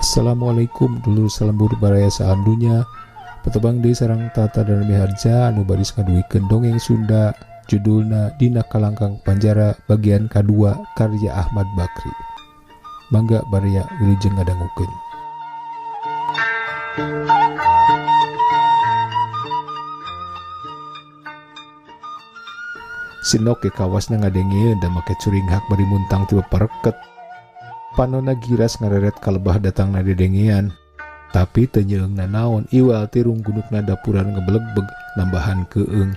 Assalamualaikum dulur salembur baraya salam dunya. Patepang deui sareng Tata dan Miharja anu baris ngaduikeun dongeng Sunda judulna Dina Kalangkang Panjara bagian kadua karya Ahmad Bakri. Mangga baraya wilujeng ngadangukeun. Sinok ke kawasna ngadengeun da make curinghak bari muntang ti pepereket. Panona giras ngareret kalebah datangna dedengean. Tapi teu nyeungna naon iwal ti runggunukna dapuran ngebelegbeg nambahan keung.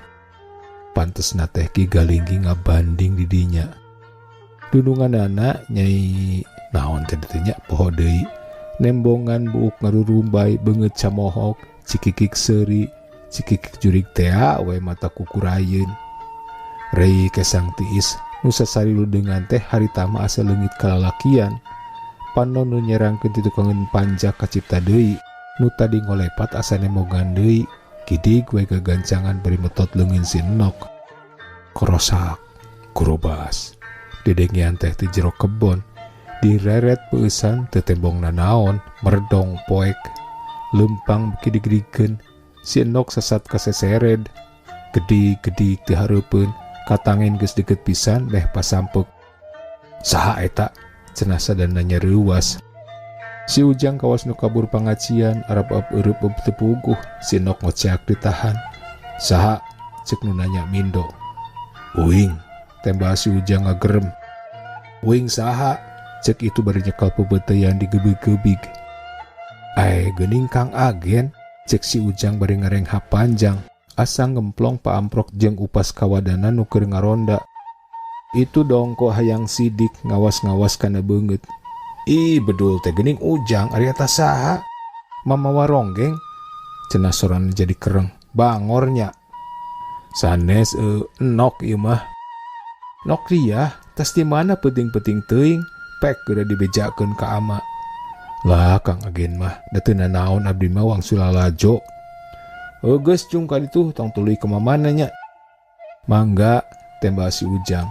Pantesna teh Ki Galinggi ngabanding di dinya. Dununganana nyai naon teh teh nya poho deui. Nembongan buuk ngarurumbay beungeut camohok, cikikik seuri, cikikik jurig tea we mata kukurayeun. Rei kesang tiis nu sasari ludeungan teh harita mah asa leungit kalalakian. Panon nu nyerangkeun ti tukangeun panjak kacipta deui, nu tadi ngolepat asa nembongan deui, kidig we gagancangan bari metot leungeun si Enok. Korosak, kurobas, dedengean teh ti jero kebon, direret peueusan teu tembong nanaon, merdong poek, leumpang beuki digedigkeun, si Enok sasat kasesered, gedig-gedig ti hareupeun, katangen geus deukeut pisan meh pasampek. Saha eta? Cenah sadana nyareuwas. Si Ujang kawas nu kabur pangacian, arab-ab eureub teu puguh, si Enok ngoceak ditahan. Saha? Ceuk nu nanya mindo. Uing, tembak si Ujang ngagerem. Uing saha? Ceuk itu bari nyekel peubeuteuyan digebig-gebig. Ae geuning Kang Agen, ceuk si Ujang bari ngarenghap panjang. Asa ngemplong paamprok jeung upas kawadana nu keur ngaronda. Itu dongko hayang sidik ngawas-ngawas kana beungeut. Ih, bedul teh geuning Ujang ari eta saha? Mamawa ronggeng? Cenah sorana jadi kereng. Bangornya. Sanes Enok ieu mah. Nok riah, tas di mana peuting-peuting teuing, pek geura dibejakeun ka ama. Lah Kang Agen mah, da teu nanaon abdi mah wangsul lalajo. Heuh geus cung ka ditu tong tuluy ka mamana nya. Mangga, tembak si Ujang.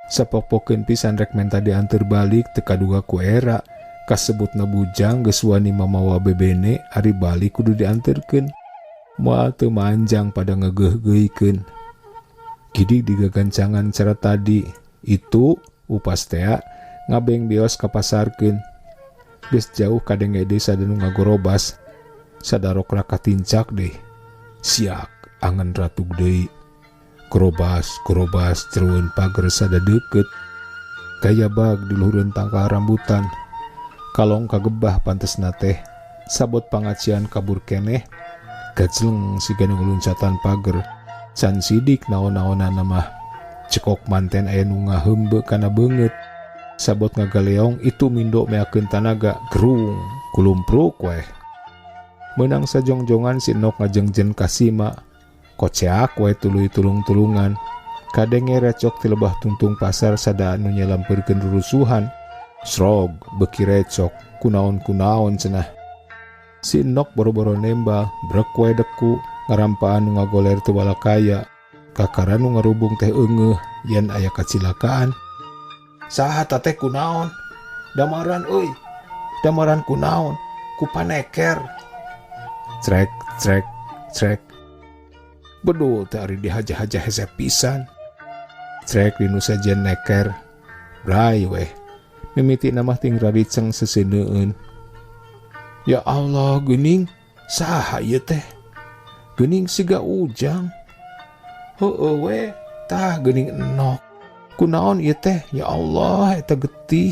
Sapok-pokeun pisan rek menta dianteur balik teu kaduga ku era. Kasebutna bujang geus wani mamawa bebene ari balik kudu dianteurkeun. Moal teu manjang pada ngegeuh-geuikeun. Gidig digagancangan cara tadi itu upas tea ngabeng beos kapasarkeun. Geus jauh kadenge desa nu ngagorobas. Sadarok raka tincak deh. Siak angen ratug deui. Gerobas, gerobas jeroeun pager sada deukeut. Gaya bag di luhureun tangkal rambutan. Kalong kagebah pantesna teh. Sabot pangacian kabur keneh. Gajleng siga nu nguluncatan pager. Can sidik naon-naonana mah. Cekok manten aya nu ngaheumbe kana beungeut. Sabot ngagaleong itu mindo meakeun tanaga gerung kulumpruk weh. Meunang sajongjongan si Enok ngajengjen ka sima. Koceak we tuluy tulung-tulungan. Kadenge recok ti lebah tungtung pasar sada anu nyalampeurkeun rurusuhan. Srog beuki recok kunaon-kunaon cenah. Si Enok boro-boro nembal, brek we deku, ngarampaan nu ngagoler teu walakaya. Kakara nu ngarubung teh eungeuh yen aya kacilakaan. Saha ta teh kunaon? Damaran euy. Damaran kunaon? Ku paneker. Trek trek trek. Bedul teh ari dihaja-haja hese pisan. Trek di nu sejen neker. Bray weh. Mimiti mah ting rariceng seseuneun. Ya Allah geuning, saha ieu teh? Geuning siga Ujang. Heueuh we, tah geuning Enok. Kunaon ieu teh? Ya Allah, eta getih.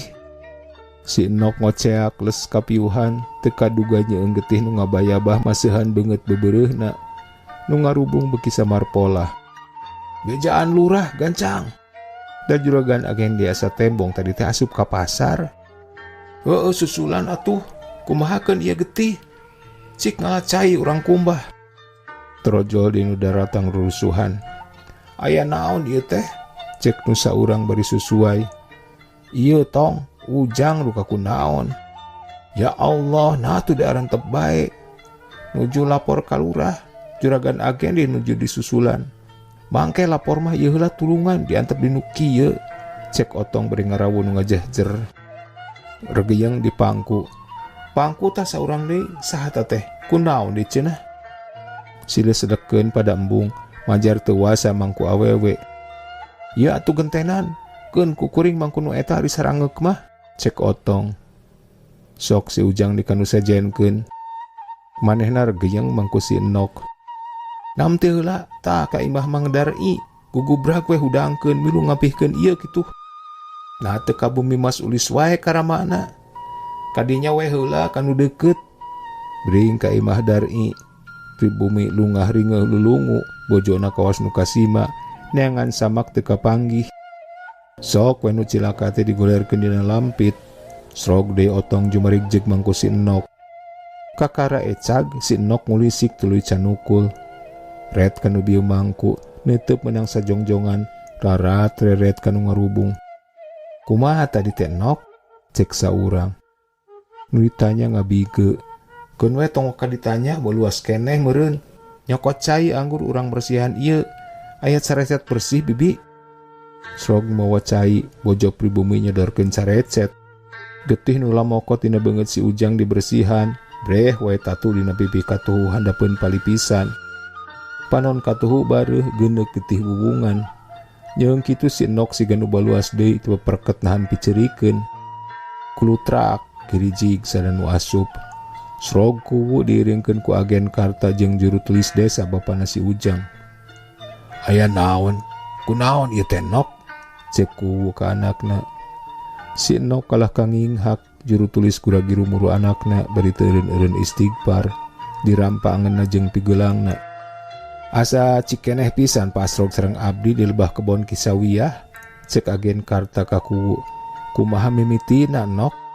Si Enok ngoceak les kapiuhan, teu kaduga nyeung getih nu ngabayabah maseuhan beungeut bebereuhna. Nu ngarubung beuki samar polah. Bejaan lurah gancang. Da juragan agen biasa tembong tadi teh asup ka pasar. Heueuh susulan atuh, kumahakeun ieu getih? Cik ngalacai urang kumbah. Trojol di nu daratang rurusuhan. Aya naon ieu teh? Cek nu saurang bari susuai. Ieu tong, Ujang luka kunaon. Ya Allah, nah tuh diarantep bae. Nuju lapor ka lurah, juragan agen di nuju disusulan. Mangke lapor mah ieu heula tulungan diantep di nu kieu. Cek Otong bari ngarawu nu ngajehjer. Regeyeng di pangku. Pangku tah saurang deui saha ta teh? Kunaon deui cenah? Silih sedekeun pada embung, majar teu wasa mangku awewe. Ieu atuh gentenan, keun ku kuring mangku nu eta ari sarangeuk mah, cek Otong. Sok si Ujang dikanu sejenkeun. Manehna regeyeng mangku si Enok. Namti heula tah ka imah Mang Dar'i, gugubrag we hudangkeun milu ngampihkeun ieu kitu. Nah teu ka bumi Mas Ulis wae karamana. Kadinya we heula kanu deukeut. Bring ka imah Dar'i. Pribumi lungah ringeuh lulungu, bojona kawas nu kasima, neangan samak teu kapanggih. Sok we nu cilaka teh digolerkeun dina lampit. Srog deui Otong jumarik jeung mangku si Enok. Kakara ecag si Enok ngulisik tuluy canukul. Ret kanu bieu mangku, neuteub meunang sajongjongan, rarat reret kanu ngarubung. Kumaha tadi teh Nok? Cek saurang. Nu ditanya ngabige. Keun we tong ka ditanya baluas keneh meureun. Nyokot cai anggur urang bersihan ieu. Ayat sarecet bersih bibi. Srog mawa cai, bojo pribumi nyodorkeun sarecet. Getih nu lamokot dina beungeut si Ujang dibersihan, breh wae tatu dina pipi katuhu handapeun palipisan. Panon katuhu bareuh geuneuk getih wuwungan. Nyeung kitu si Enok siga nu baluas deui teu perket nahan piceurikeun. Kulutrak girijig sada nu asup. Srog kuwu diiringkeun ku agen karta jeung juru tulis desa bapana si Ujang. Aya naon? Kunaon ieu teh Nok? Cek kuwu ka anakna. Si Enok kalah kanginghak, juru tulis gura-giru muru anakna bari teu eureun-eureun istighfar, dirampa angeunna jeung pigeulangna. Asa cikeneh pisan Pasrog sareng abdi di lebah kebon Kisawiyah, cek agen karta ka kuwu. Kumaha mimitina Nok?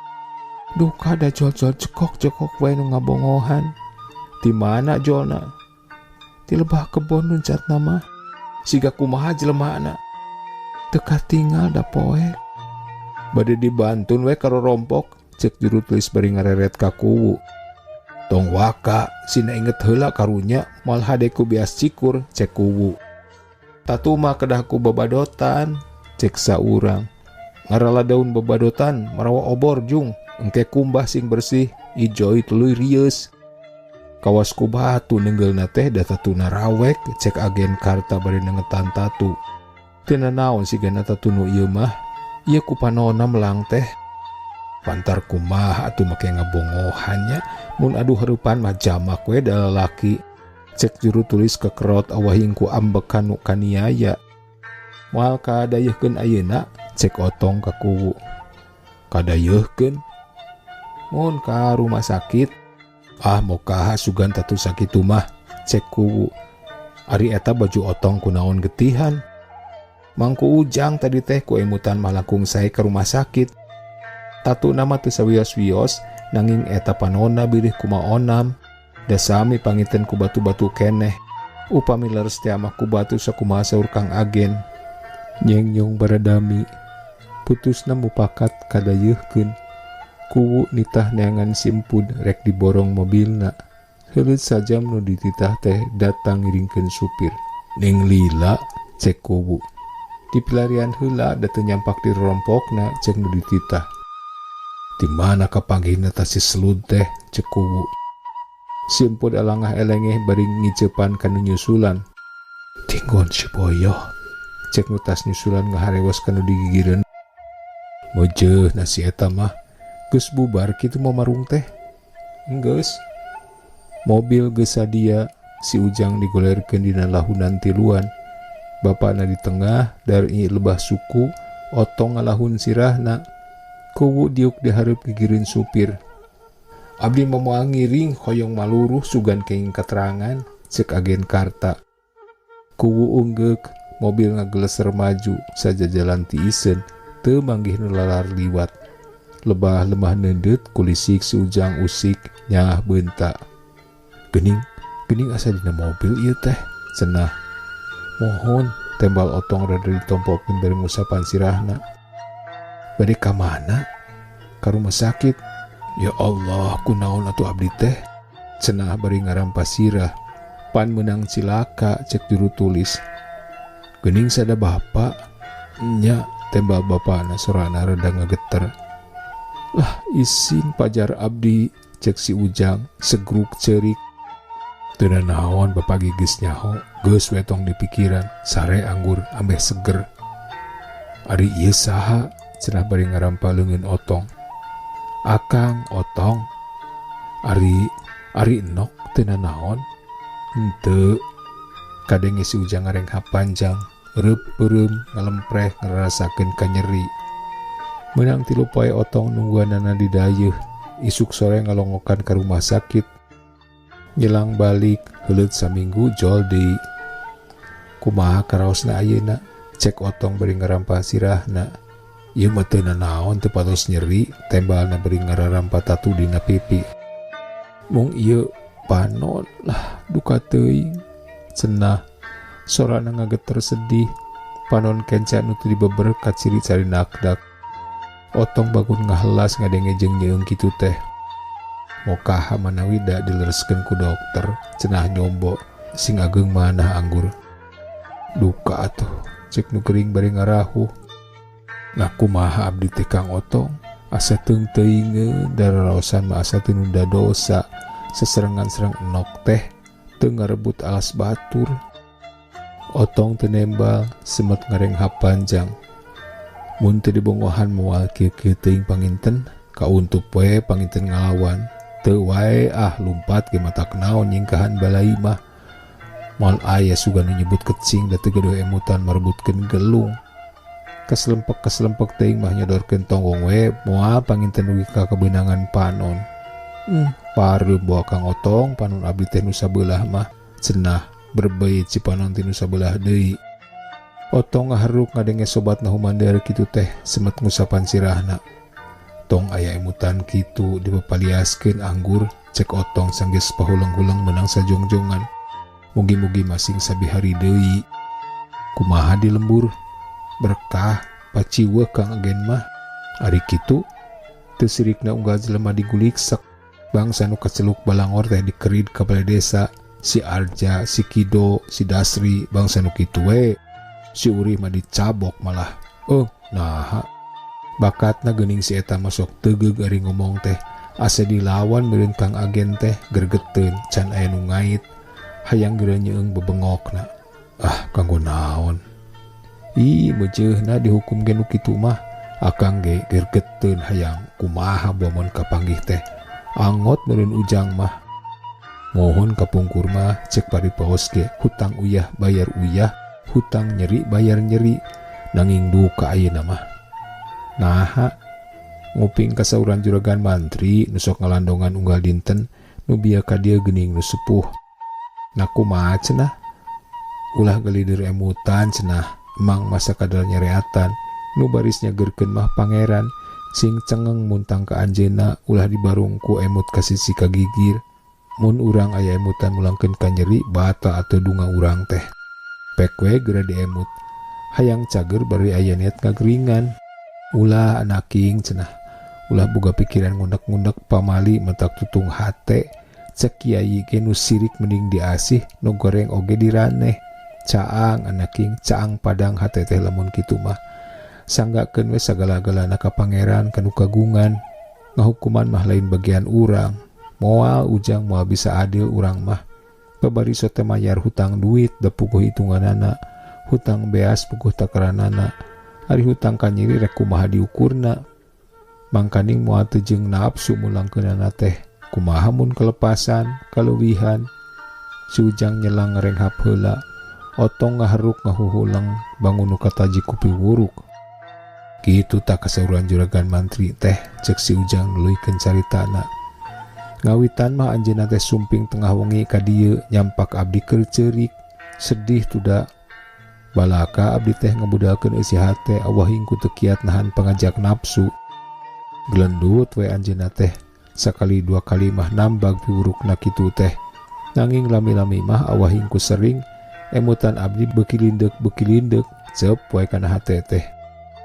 Duka da jol-jol cekok-cekok wae nu ngabongohan. Ti mana jolna? Ti lebah kebon nu catna mah. Siga kumaha jelemana? Teu katingal da poek. Bade dibantun we karorompok, cek juru tulis bari ngareret ka kuwu. Tong waka, sina inget heula karunya, moal hade ku bias cikur, cek kuwu. Tatu mah kedah ku babadotan, cek saurang. Ngarala daun babadotan, marawa obor jung, engke kumbah sing bersih, ijoi tuluy rieus. Kawas ku batu nenggeulna teh da tatuna rawek, cek agen karta bari nengetan tatu. Teu nanaon sigana tatu nu ieu mah, ieu ku panonna melang teh. Pantar kumaha atuh make ngabongohan nya, mun adu hareupan mah jamak we da lalaki. Cek juru tulis kekerot awahing ku ambek kanu kaniaya. Moal kadayeuhkeun ayeuna, cek Otong ka kuwu. Kadayeuhkeun? Mun ka rumah sakit. Ah mokaha sugan tatu sakitu mah, cek kuwu. Ari eta baju Otong kunaon getihan? Mangku Ujang tadi teh ku emutan mah langkung sae ka rumah sakit. Tatu nama teu sawios-wios, nanging eta panonna bilih kumaonam. Da sami pangiten ku batu-batu keneh. Upami leres teh amah ku batu sakumaha saur Kang Agen. Nyengyong baradami, putusna mupakat kadayeuhkeun. Kuwu nitah neangan simpud rek diborong mobilna. Heuleut sajam nu dititah teh datang ngiringkeun supir. Ning lila, cek kuwu. Dipilarian heula da teu nyampak di rorompokna, cek nu dititah. Di mana kapanggihna tah si selud teh, cek kuwu. Simpud alangah elengeh bari ngiceupan kanu nyusulan. Tinggon si Boyoh, cek nu tas nyusulan ngaharewos kanu digigireun. Mejeuh nasi eta mah, geus bubar kitu mamarung teh. Enggeus. Mobil geus sadia, si Ujang digolerkeun dina lahunan tiluan. Bapana di tengah, dari lebah suku, Otong ngalahun sirahna. Kuwu diuk dihareup gigireun supir. Abdi mah moal ngiring hoyong maluruh sugan kenging katerangan, cek agen karta. Kuwu unggeuk, mobil ngageleser maju sajajalan tiiseun, teu manggih nu lalar liwat. Lebah lemah neundeut kulisik si Ujang usik nyaah beunta. Geuning, geuning asa dina mobil ieu teh, cenah. Mohon, tembal Otong rada ditompokeun bari ngusapan sirahna. Bade ka mana? Ka rumah sakit. Ya Allah, kunaon atuh abdi teh? Cenah bari ngarampas sirah. Pan meunang cilaka, cek juru tulis. Geuning sada bapa? Nya, tembal bapana sorana rada ngageter. Lah isin pajar abdi, Cek si Ujang segruk ceurik. Teu nanaon bapagi geus nyaho, geus we tong dipikiran, sare anggur ambeh seger. Ari ieu saha? Cenah bari ngarampa leungeun Otong. Akang Otong. Ari ari Enok teu nanaon? Henteu. Kadenge si Ujang ngarenghap panjang, reup peureum ngalempreh ngrarasakeun kanyeri. Meunang 3 poe Otong nungguanana didayeuh, isuk sore ngalongokan ka rumah sakit. Nyelang balik heuleut saminggu jol deui. Kumaha karaosna ayeuna? Cek Otong bari ngarampa sirahna. Ieu mah teu nanaon teu patos nyeri, tembalna bari ngararampa tatu dina pipi. Mung ieu panon lah duka teuing. Cenah sorana ngageter sedih. Panon kenca nu teu dibeber kaciri cari nakdak. Otong bangun ngahelas ngadenge jeung nyeung kitu teh. Mokaha manawi da dilereskeun ku dokter, cenah nyombo sing ageng manah anggur. Duka atuh, cek nu gering bari ngarahuh. Nah kumaha abdi teh Kang Otong, asa teung teuingeun dararaosan mah asa teu nunda dosa. Seserengan sereng Enok teh teu ngarebut alas batur. Otong teu nembal, semet ngarenghap panjang. Mun teu dibongohan moal kieu-kieu teuing panginten, kauntup we panginten ngalawan. Teu wae ah lumpat ge matak naon nyingkahan balai mah. Moal aya sugan nu nyebut kecing da teu gaduh emutan marebutkeun gelung. Keselempek-keselempek teuing mah nyodorkeun tonggong we moal panginten dugi ka kebenangan panon. Pareum bawa Kang Otong panon abdi teh nu sabelah mah cenah berbei cipanon ti nu sabelah deui. Otong ngaharuk ngadenge sobatna humander kitu teh semet ngusapan sirahna. Tong aya emutan kitu dipapaliaskeun anggur cek Otong sanggeus pahuleng-huleng menang sajongjongan. Mugi-mugi masing sabihari deui. Kumaha di lembur? Berkah paciweuh Kang Agen mah. Ari kitu teu sirikna unggal jelema diguliksek. Bangsa nu kaceluk balangor teh dikerid ka balai desa. Si Arja, si Kido, si Dasri, bangsa nu kitu we. Si Uri mah dicabok malah. Oh, naha. Bakatna geuning si eta masuk tegeug ari ngomong teh. Asa dilawan meureun Kang Agen teh gergeteun can aya nu ngait. Hayang geura nyeung bebengokna. Ah, kanggo naon? Ih, meujeuna dihukum ge nu kitu mah. Akang ge gergeteun hayang kumaha bomon kapanggih teh. Angot meureun Ujang mah. Mohon kapungkur mah cek paripaos ge hutang uyah bayar uyah, hutang nyeri bayar nyeri, nanging duka ayeuna mah. Naha nguping kasauran juragan mantri nu sok ngalandongan unggal dinten nu bieu ka dieu geuning nu sepuh. Nah kumaha cenah? Ulah gelidir emutan cenah, emang masa kadal nyereatan nu baris nyageurkeun mah pangeran sing cengeng muntang ka anjeunna ulah dibarung ku emut ka sisi kagigir. Mun urang aya emutan mulangkeun ka nyeri bata atau dunga urang teh. Pek we geura diemut. Hayang cager bari aya niat ngageringan. Ulah anaking cenah. Ulah boga pikiran ngundek-ngundek pamali mentak tutung hate. Cek kiai ge nu sirik mending diasih nu goreng oge diraneh. Caang anaking caang padang hate teh lamun kitu mah. Sanggakeun we sagala-galana ka pangeran kanu kagungan. Ngahukuman mah lain bagian urang. Moal Ujang moal bisa adil urang mah. Babari sote mayar hutang duit da puguh hitunganana. Hutang beas puguh takaranana. Ari hutang kanyeri rek kumaha diukurna. Mangkaning moal teu jeung nafsu mulangkeunana teh. Kumaha mun kelepasan, kaleuwihan. Si Ujang nyelang ngarenghap heula. Otong ngaharuk ngahuhulang bangun nu kataji ku piwuruk. Kitu tak kasauran juragan mantri teh cek si Ujang nuluykeun caritana. Ngawitan mah anjeunna teh sumping tengah wengi ka dieu nyampak abdi keur ceurik, sedih tuda. Balaka abdi teh ngabudalkeun eusi hate awahing ku teu kiat nahan pangajak nafsu. Gelendut we anjeunna teh sakali dua kali mah nambag piwurukna kitu teh. Nanging lami-lami mah awahing ku sering emutan abdi beuki lindeuk beuki lindeuk cep we kana hate teh.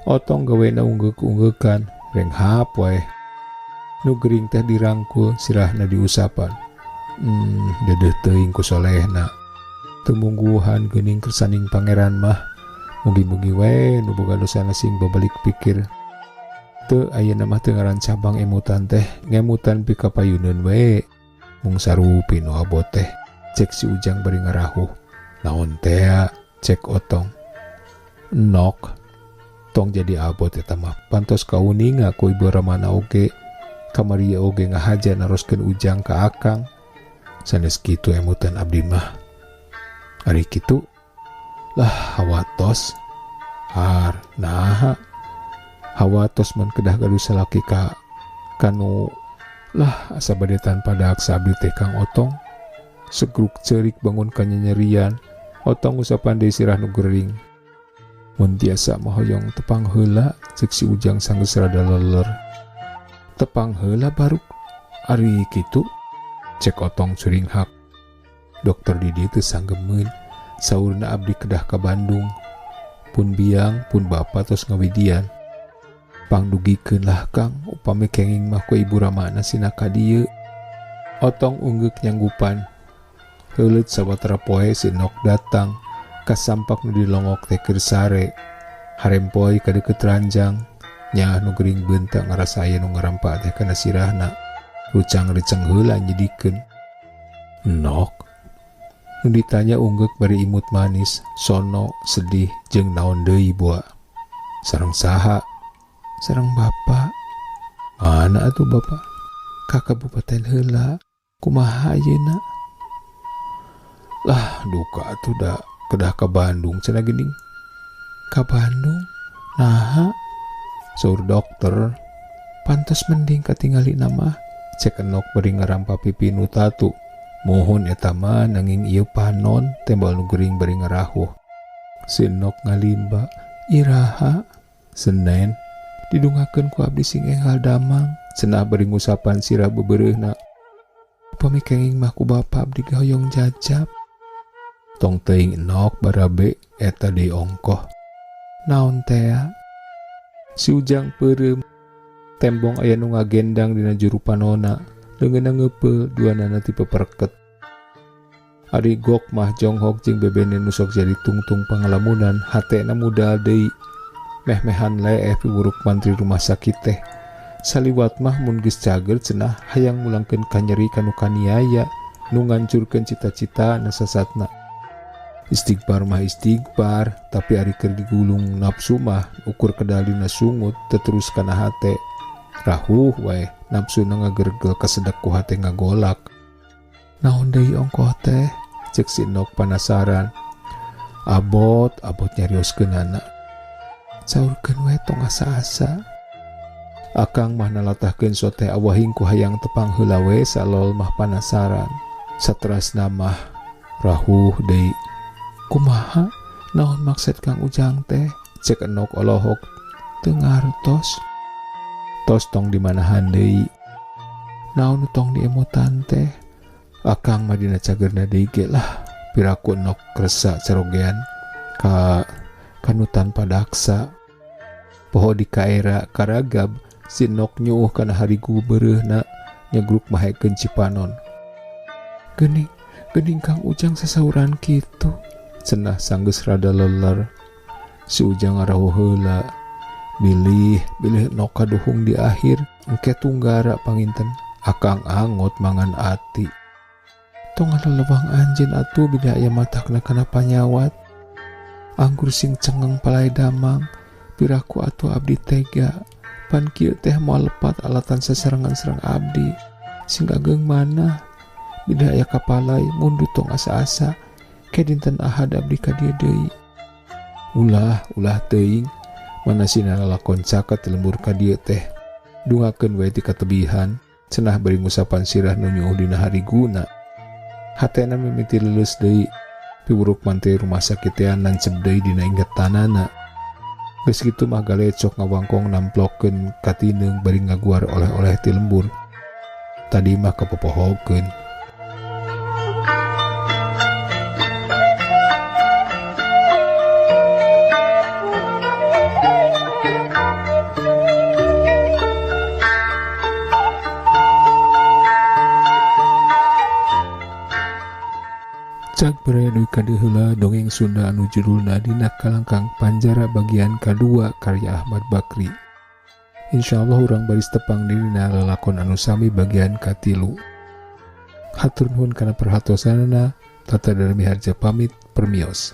Otong gawena unggeuk-unggeukan renghap we. Nu gering teh dirangkul sirahna diusapan. Dedeh teuing ku solehna. Tumungguhan geuning kersaning pangeran mah. Mugi-mugi we nu boga dosana sing babalik pikir. Teu ayeuna mah teu ngaran cabang emutan teh ngemutan pikapayuneun we. Mung sarupi nu abot teh cek si Ujang bari ngarahuh. Naon tea cek Otong. Nok tong jadi abot eta mah pantos kauninga ku Ibu Ramana oge. Kamari oge ngahaja naroskeun Ujang ka Akang. Sanes kitu emutan abdi mah. Ari kitu lah hawatos har naha hawatos mun kedah gaduh salaki ka kanu lah asa bade tanpa daksa abdi teh Kang Otong. Segruk ceurik bangun kanyanyerian Otong usapan deui sirah nu gering. Mun tiasa mah hoyong tepang heula ceuk si Ujang sanggeus rada leler. Tepang heula baruk ari kitu cek Otong curinghak. Dokter Didi teu sanggemeun saurna abdi kedah ka Bandung. Pun biang pun bapa tos ngawidian. Pangdugikeun lah Kang upami kenging mah ku Ibu Ramana sina ka dieu. Otong unggeuk nyanggupan. Heuleut sawatara poe si Nok datang kasampak nu dilongok teh keur sare. Harempoy ka deukeut ranjang. Nyaah nu gering beunta ngarasa aya nu ngarampa teh kana sirahna. Rucang-riceng heula nyidikeun. Nok nu ditanya unggeuk bari imut manis, sono, sedih jeung naon deui boa. Sareng saha? Sareng bapa. Mana atuh bapa? Ka kabupaten heula. Kumaha ayeuna? Lah duka atuh da kedah ka Bandung cenah geuning. Ka Bandung? Naha? Saur dokter. Pantes mending katingali nama. Cek Enok bari ngarampa pipi nu tatu. Mohon eta mah nanging ieu panon tembal nu gering bari ngarahuh. Si Enok ngalimba iraha Senen didungakeun ku abdi sing enggal damang cenah bari ngusapan sirah bebereuhna. Upami kenging mah ku bapa abdi ge hoyong jajab. Tong teuing Enok barabe eta deui ongkoh. Naon tea? Si Ujang peureum. Tembong aya nu ngagendang dina juru panona. Leungeunna ngeupeul duanana ti peperket. Ari gok mah jonghok jeung bebene nu sok jadi tungtung pangalamunan hatena mudal deui. Meh-mehan leeh piwuruk mantri rumah sakit teh. Saliwat mah mun geus cager cenah hayang mulangkeun kanyeri kanu kaniaya nu ngancurkeun cita-cita na sasatna. Istighfar mah istighfar, tapi ari keur digulung nafsu mah ukur kedalina sungut teterus kana hate. Rahuh wae nafsuna ngagergel kasedek ku hate ngagolak. Naon deui ongkoh teh? Ceuk si Nok panasaran. Abot, abot nyarioskeunana. Saurkeun we tong asa-asa. Akang mah nalatahkeun sote awahing ku hayang tepang heula we salol mah panasaran. Saterasna mah rahuh deui. Kumaha? Naon maksud Kang Ujang teh? Cek Enok olohok teu ngartos. Tos tong dimanahan deui. Naon tong diemutan teh? Akang mah dina cagerna deui ge lah. Piraku Enok resa carogean ka kanu tanpa daksa. Poho di kaera karagab si Nok nyuuh kana harigu beureuhna nyegruk mahekeun cipanon. Geuning, geuning Kang Ujang sasauran kitu. Cenah sanggeus rada leler. Si Ujang ngarahuh heula. Bilih, bilih Nok kaduhung di akhir engke tunggara panginten. Akang angot mangan ati. Tong ngalelewang anjeun atuh bila aya matakna kana panyawat. Anggur sing cengeng palai damang. Piraku atuh abdi tega. Pan kieu teh moal lepat alatan sasarengan sareng abdi. Sing ageng mana? Bila aya kapalai mundur tong asa-asa. Ke dinten Ahad abdi ka dieu deui. Ulah, ulah teuing. Mana sina lalakon caket lembur ka dieu teh. Dungakeun we ti katebihan. Cenah bari ngusapan sirah nu nyuuh dina hariguna. Hatena mimiti leuleus deui. Piwuruk mantri rumah sakit teh nancep deui dina ingetanana. Geus kitu mah galecok ngawangkong namplokeun katineung bari ngaguar oleh-oleh ti lembur. Tadi mah kapopohokeun. Cag baraya dugi ka dieu heula dongeng Sunda anu judulna Dina Kalangkang Panjara bagian kadua karya Ahmad Bakri. Insyaallah urang baris tepang dina lalakon anu sami bagian katilu. Hatur nuhun kana perhatosanana. Tata Darmi Harja pamit, permios.